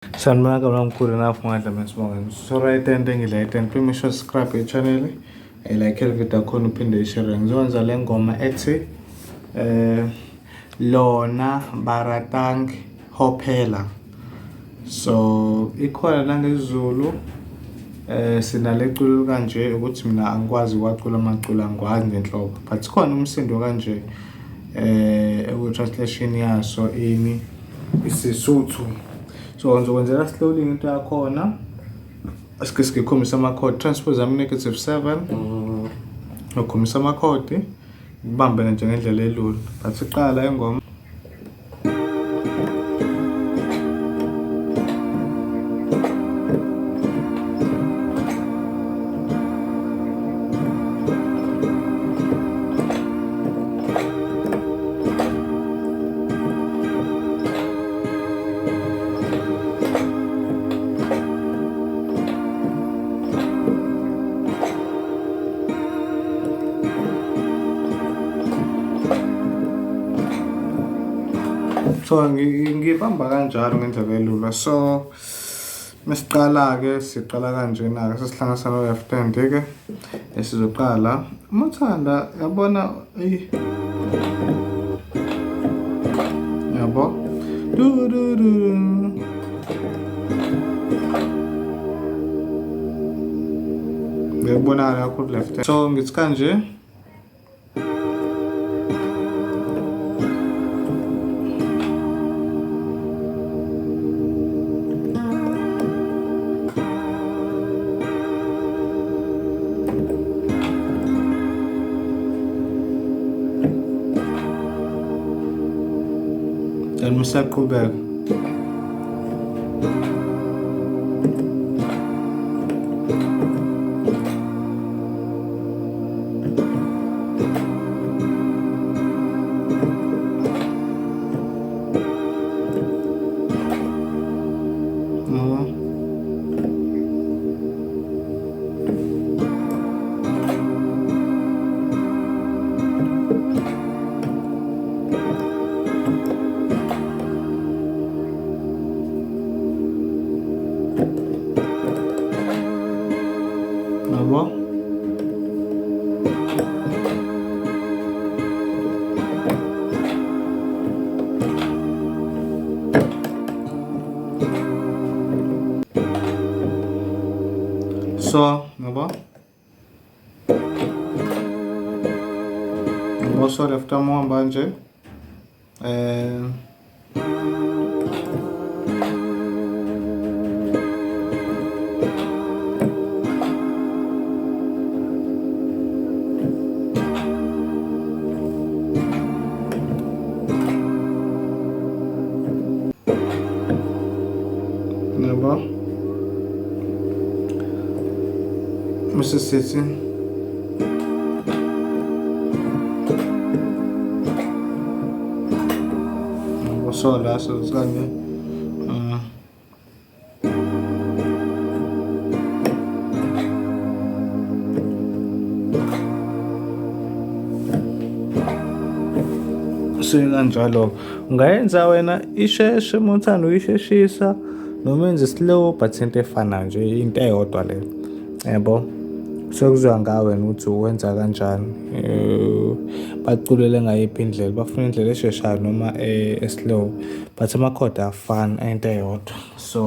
Sanibona gama mkhulu nafu ngadla mesibonga. So right end ngidla tent. Please make sure subscribe e channel. I like le video khona uphinde ishare. Ngizokwenza le ngoma ethi lona baratang hophela. So ikhona nangesiZulu sinale culo kanje ukuthi mina angikwazi ukwacula amaculo angikwazi ngenhlobo but khona umsindo kanje eku translation yaso ini isiSuthu. So ngizokwenzela slowly into yakhona. Asike sikhombisa amakhodi transpose ami negative 7. Ngikhombisa amakhodi ngibambe nje ngendlela elula. But siqala ingoma. So ngibamba kanjalo ngendlela elula. So mesiqala-ke siqala kanjena-ke sesihlanganisa no-left hand-ke esizoqala uma uthanda yabona eyi yabo du du du ngiyakubonakala kakhulu left so ngithi kanje. Then usaqhubeka. Yabo? So, yabo? Yabo so left arm uhamba nje. Yabo? Mase sithi so la so kanje. So kanjalo ungayenza wena isheshe uma uthanda uyisheshisa noma wenze slow but into efanayo nje into eyodwa leyo yabo. Sekuzoya ngawe wena ukuthi uwenza kanjani, baculele ngayiphi indlela, bafuna indlela esheshayo noma e-slow but amakhodi ayafana into eyodwa so.